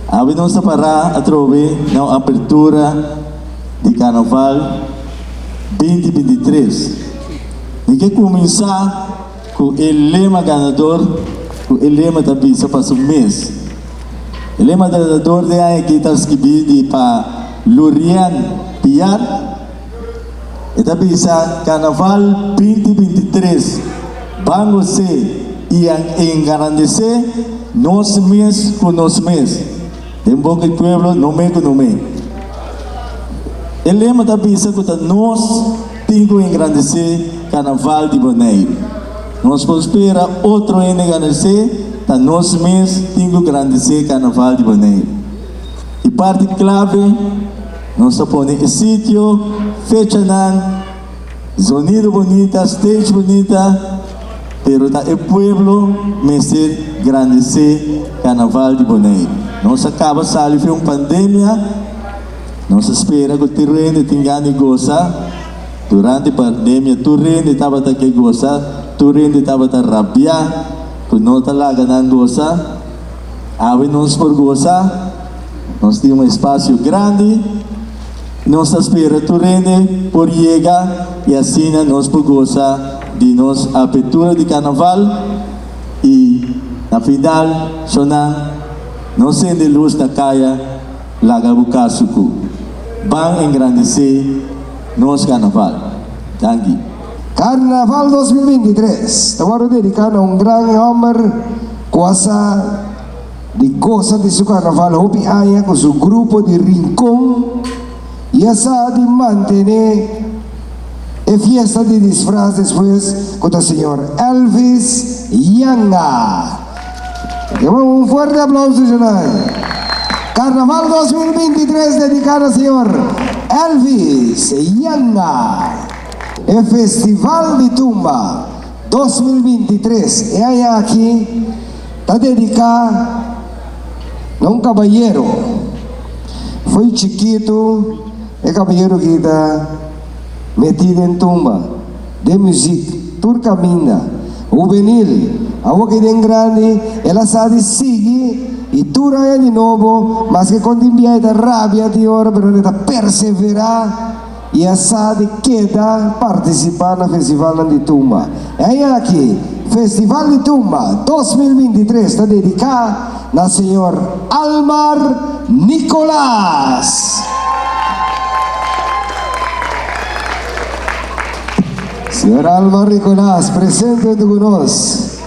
Awe nos ta pará atrobe na un apertura di Karnaval 2023. Mi ke kuminsá ku e lema ganador ku e lema ta bisa pa su mes. E lema ganador den aña aki ta skibí di pa Lurien Piar. E ta bisa, Karnaval 2023, ban gos'é i engrandesé nos mes ku nos mes. Den boka di pueblo, no me ku no me. E lema ta bisa ku ta nos tin ku engrandesé Karnaval di Boneiru. Nos por spera otro hende engrandesé, ta nos mes tin ku grandesé Karnaval di Boneiru. E parti klave. Nos ta pone e sitio, fechanan, zonido bunita, stage bunita, pero ta e pueblo mester grandesé Karnaval di Boneiru. Nos a kaba sali for un pandemia, nos a spera ku tur hende tin gana di gosa. Durante pandemia tur hende tabata ke gosa, tur hende tabata rabiá ku no ta laga nan gosa. Awe nos por gosa. Nos tin un espasio grandi, nos ta spera tur hende por yega y asina nos por gosa di nos apertura di Carnaval y na final shonan no sende luz na caya laga bo cas sucu. Ban engrandece nos Carnaval. Danki. Carnaval 2023 ta wòrdu dediká na un gran hòmber ku a sa. Di gosa di su karnaval hopi aña ku su grupo di Rincon i a sa di mantené e fiesta di disfras despues ku ta señor Elvis Yanga. Demos un fuerte aplauso djenai. Karnaval 2023 dediká na señor Elvis Yanga. E Festival di Tumba 2023 e aña aki Ta dediká na un kabayero. Fo'i chikitu e kabayero ki ta metí den tumba, den muzik, tur kaminda. Hubenil, awor ki den grandi, el a sa di sigui i tur aña di nobo, maske kon tin bia e ta rabia tin ora, pero e ta perseverá i a sa di keda partisipá na festivalnan di tumba. E aña aki, Festival di Tumba 2023 ta dediká na señor Almar Nicolaas. Señor Almar Nicolaas presente huntu ku nos.